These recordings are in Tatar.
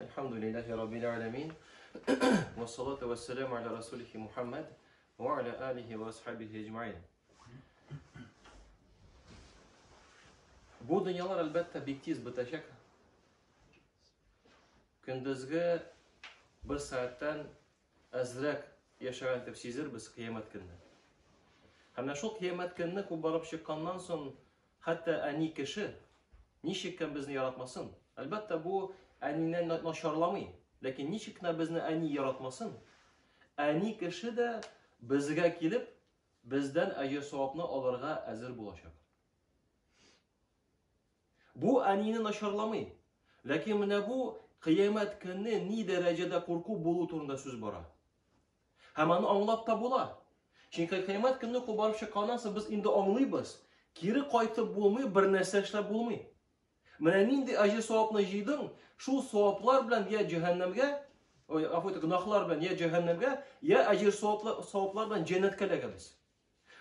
Әлхәмдүлилләһи раббил аламин. Вассалату вассаламу аля расулихи Мухаммад ва аля алихи ва асхабихи аҗмаин. Бу дөньялар әлбәттә бик тиз бетәчәк. Көндезге бер сәгатьтән әзрәк яшәгән дип сизербез кыямәт көнне. Һәм менә шул кыямәт көнне күп барып чыкканнан соң, хәтта әни кеше ничек кем безне яратмасын, әлбәттә, бу әниннән начарламый, ләкин ничек кенә безне әни яратмасын, әни кеше дә безгә килеп, бездән әҗер-савапны алырга әзер булачак. Бу әнине начарламый. Ләкин менә бу кыямәт көнне ни дәрәҗәдә курку булу турында сүз бара. Һәм аны аңлап та була. Чөнки кыямәт көнне кубарып чыкканнан соң без инде аңлыйбыз, кире кайтып булмый, бер нәрсә эшләп булмый. Менә нинди әҗер савапны җыйдың, шул саваплар белән я җәһәннәмгә, ой, гафу итегез, гөнаһлар белән я җәһәннәмгә, я әҗер саваплар белән җәннәткә эләгәбез.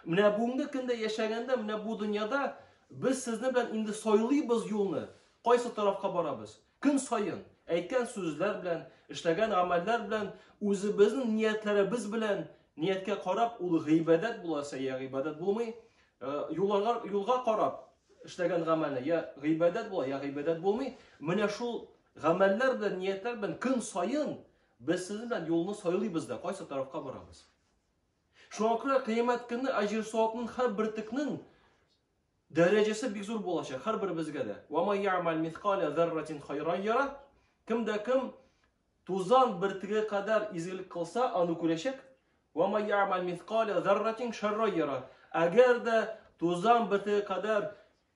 Менә бүгенге көндә яшәгәндә, менә бу дөньяда без сезнең белән инде сайлыйбыз юлны, кайсы тарафка барабыз. Көн саен әйткән сүзләр белән, эшләгән гамәлләр белән, үзебезнең ниятләребез белән, нияткә карап, ул гыйбадәт буласа, я гыйбадәт булмый, э, юлларга, юлга карап эшләгән гамәлне я гыйбадәт була, я гыйбадәт булмый. Менә шул гамәлләр белән, ниятләр белән көн саен без сезнең белән юлны сайлыйбыз да, кайсы тарафка барабыз. Шуңа күрә кыямәт көнне әҗер-савапның һәр бөртекнең дәрәҗәсе бик зур булачак һәрберебезгә дә. Ва май я'мал мисқаля зарратин хайран яра. Кем дә кем тузан бөртеге кадәр изгелек кылса, аны күрәчәк. Ва май я'мал мисқаля зарратин шарран яра. Әгәр дә тузан бөртеге кадәр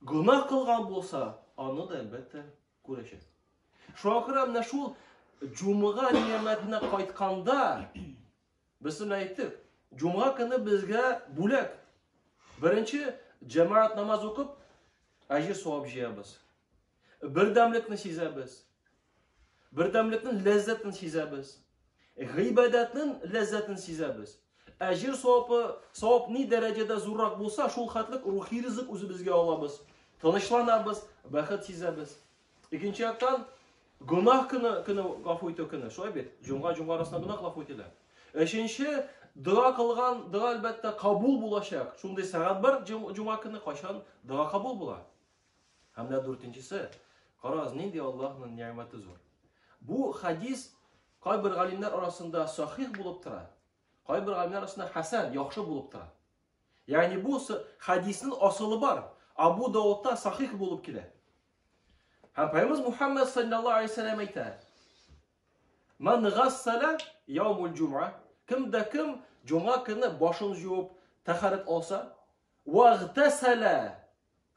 гөнаһ кылган булса, аны да әлбәттә күрәчәк. Шуңа күрә менә шул җомга ниятенә кайтканда Без менә әйттек, җомга көне безгә бүләк. Беренче җәмәгать намаз укып, әҗер савап җыябыз. Бердәмлекне сизәбез. Бердәмлекнең ләззәтен сизәбез. Гыйбадәтнең ләззәтен сизәбез. Әҗер савапы, савап ни дәрәҗәдә зуррак булса, шул хәтлек рухи ризык үзебезгә алабыз. Тынычланабыз, бәхет сизәбез. Икенче яктан, гөнаһ көне, көне гафу итү көне. Шулай бит? Җомга, җомга арасында гөнаһ гафу ителә. Өченче, дога кылган дога әлбәттә кабул булачак. Шундый сәгать бар җомга көне, кайчан дога кабул була. Һәм менә дүртенчесе, карагыз, нинди Аллаһның нигъмәте зур. Бу хадис кайбер галимнәр арасында сахих булып тора. Кайбер галимнәр арасында хәсән, яхшы булып тора. Ягъни бу хадиснең асылы бар. Абу Даудта сахих булып килә. Һәм Пәйгамбәребез Мухаммад саллаллаһу алейһи вәсәлләм әйтә: "Ман гассала яумул җум'a" Кем дә кем җомга көне башын җуып, тәһарәт алса, вагтасала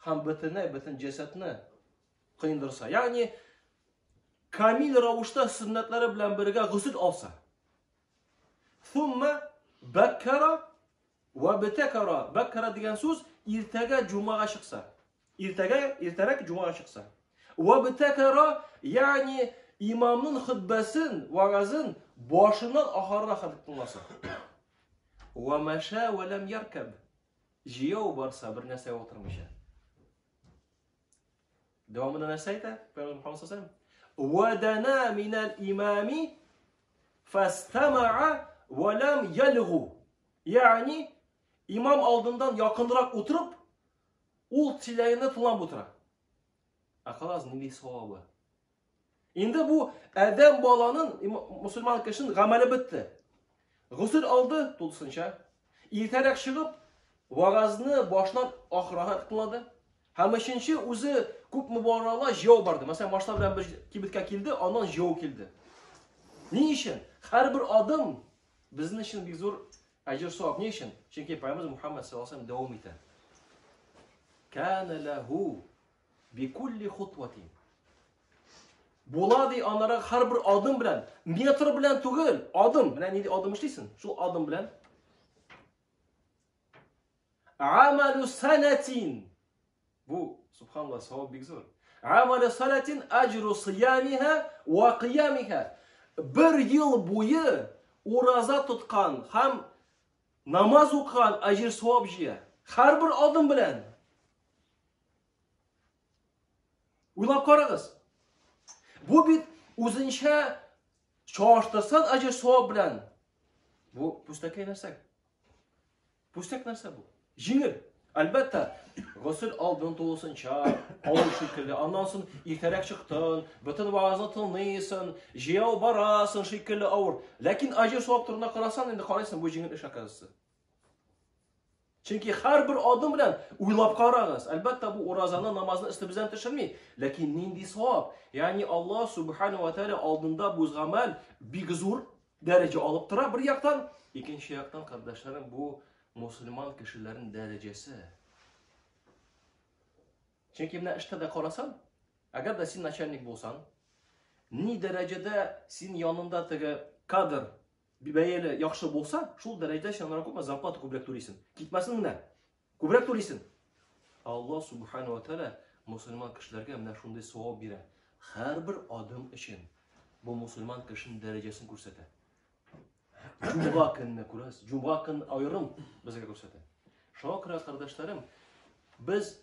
һәм бөтенләй бөтен җәсәдне коендырса, ягъни камил рәвештә сөннәтләре белән бергә госел алса, Thumma баккара Вә бтәкара, бәккара дигән сүз иртәгә җумага чыкса. Иртәгә, иртәрәк җумага чыкса. Вә бтәкара, ягъни имамның хөтбәсен, вагазын башыннан ахырына хәтле тыңласа. Вә мәшә вә ләм яркәб. Җияү барса, бер нәрсәгә утырмыйча. Дәвамында нәрсә әйтә Пәйгамбер Мухаммад саллаллаху алейһи ва дана минәл имами фастамаа ва лам ялгу. Ягъни имам алдыннан якынрак утырып, ул сөйләгәнне тыңлап утыра. Ә карагыз, нинди савабы. Инде бу адәм баланын, мусульман кешенең гамәле бетте. Госел алды тулысынча. Иртәрәк чыгып, вагазны башыннан ахырга тыңлады. Һәм өченче үзе күпме бара ала, җәү барды. Мәсәлән, машина белән бер кибеткә килде, аннан җәү килде. Ни өчен? Һәрбер адым безнең өчен бик зур әҗер савап. Ни өчен? Чөнки Пәйгамбер Мухаммад саллаллаху алейһи дәвам итә. Кана лаху Бикулли хутватин. Була ди анара һәрбер адым белән, метр белән түгел, адым. Менә нинди адым эшлисең? Шул адым белән. Амалу санатин. Бу, субханаллах, савап бик зур. Амалу санатин аҗру сиямиха ва кыямиха. Бер ел буе ураза тоткан һәм намаз укыган әҗер савап җыя. Һәрбер адым белән. Уйлап карагыз. Бу бит Үзенчә чагыштырсан әҗер савап белән, бу пүстәкәй нәрсә. Пүстәк нәрсә бу? Җиңел. Әлбәттә, госел алдың тулысынча, авыр шикелле. Аннан соң иртәрәк чыктың, бөтен вагазны тыңлыйсың, җыяу барасың шикелле авыр. Ләкин әҗер савап турында карасан, инде карыйсың, бу җиңел эш оказывается. Чөнки һәрбер адым белән уйлап карагыз. Әлбәттә, бу уразаны, намазны өстебездән төшерми. Ләкин нинди савап? Ягъни Аллаһ субхану ва тааля алдында бу гамәл бик зур дәрәҗә алып тора бер яктан, икенче яктан, кардәшләрем, бу мусульман кешеләренең дәрәҗәсе. Чөнки менә эштә дә карасаң, әгәр дә син начальник булсаң, ни дәрәҗәдә син янында теге кадр бәяле яхшы булса, шул дәрәҗәдә син аннан күпме зарплата күбрәк түлисең. Китмәсен генә. Күбрәк түлисең. Аллаһ субхану ва тааля мусульман кешеләргә менә шундый савап бирә. Һәрбер адым өчен бу мусульман кешенең дәрәҗәсен күрсәтә. Җомга көнне күрәсез, җомга көн аерым безгә күрсәтә. Шуңа күрә, кардәшләрем, без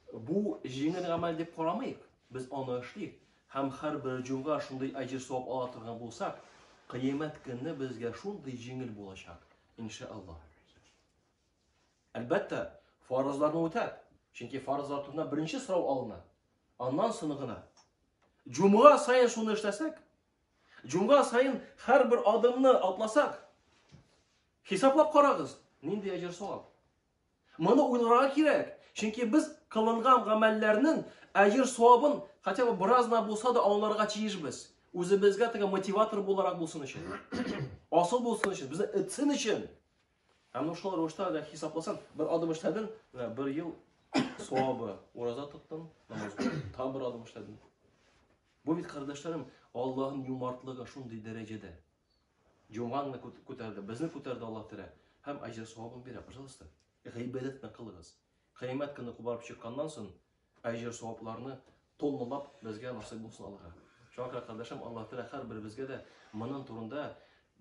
Бу җиңел гамәл дип карамыйк, без аны эшлик һәм һәрбер җомга шундый әҗер-савап ала торган булсак, кыямәт көнне безгә шундый җиңел булачак, иншаллаһ. Әлбәттә, фарызларны үтәп, чөнки фарызлар турында беренче сорау алына. Аннан соң гына. Җомга саен шуны эшләсәк, җомга саен һәрбер адымны атласак, хисаплап карагыз, нинди әҗер-савап. Моны уйларга кирәк. Чөнки без кылынган гамәлләрнең әҗер савабын хотя бы бераз гына булса да аңларга тиешбез. Үзебезгә теге мотиватор буларак булсын өчен. Асыл булсын өчен, безне этсен өчен. Һәм шул рәвештә дә хисапласаң, бер адым эшләдең, менә бер ел савабы, ураза тоттың, намаз укыдың, тагын бер адым эшләдең. Бу бит, кардәшләрем, Аллаһның юмартлыгы шундый дәрәҗәдә. Җомгаңны күтәрде, безне күтәрде Аллаһ Тәгалә һәм әҗер савабын бирә. Пожалуйста, гыйбадәтне кылыгыз. Кыямәт көне кубарып чыкканнан соң әҗер савапларны тонналап безгә насыйп булсын Аллаһ. Шуңа күрә, кардәшем, Аллаһ Тәгалә һәрберебезгә дә моның турында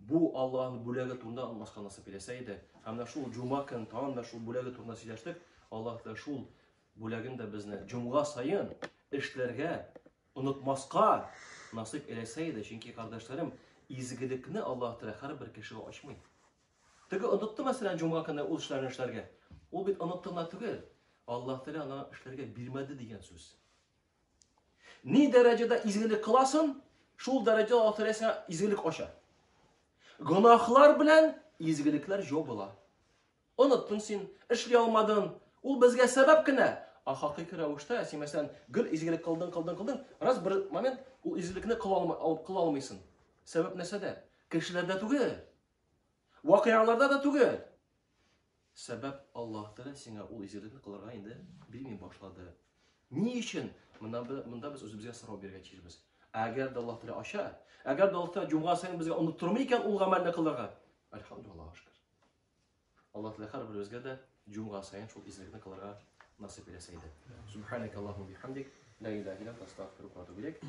бу Аллаһның бүләге турында онытмаска насыйп иләсә иде. Һәм менә шул җомга көн тагын да шул бүләге турында сөйләштек. Аллаһ Тәгалә шул бүләген дә безне җомга саен эшләргә Онытмаска насыйп эләсә иде, чөнки, кардәшләрем, изгелекне Аллаһ Тәгалә һәрбер кешегә ачмый. Теге онытты, мәсәлән, җомга көне ул эшләрне эшләргә. Ул бит онытты гына түгел, Аллаһ Тәгалә аңа эшләргә бирмәде дигән сүз. Ни дәрәҗәдә изгелек кыласың, шул дәрәҗәдә Аллаһ Тәгалә сиңа изгелек ача. Гөнаһлар белән изгелекләр җобыла. Оныттың син, эшли алмадың. Ул безгә сәбәп кенә. Ә хакыйкый рәвештә син, мәсәлән, гел изгелек кылдың, кылдың, кылдың, раз бер момент ул изгелекне кыла алма, кыла алмыйсың. Сәбәп нәрсәдә? Кешеләрдә түгел. Вакыйгаларда да түгел. Сәбәп Аллаһ Тәгалә сиңа ул изгелекне кылырга инде бирми башлады. Ни өчен? Монда, монда без үзебезгә сорау бирергә тиешбез. Әгәр дә Аллаһ Тәгалә ача, әгәр дә Аллаһ Тәгалә җомга саен безгә оныттырмый икән ул гамәлне кылырга, әлхәмдүлиллаһ, шөкер. Аллаһ Тәгалә һәрберебезгә дә җомга саен шул изгелекне кылырга насыйп иләсә иде. Субханакаллаху бихамдик, ла илаһа илля анта, астагфирука ва атубу илейк.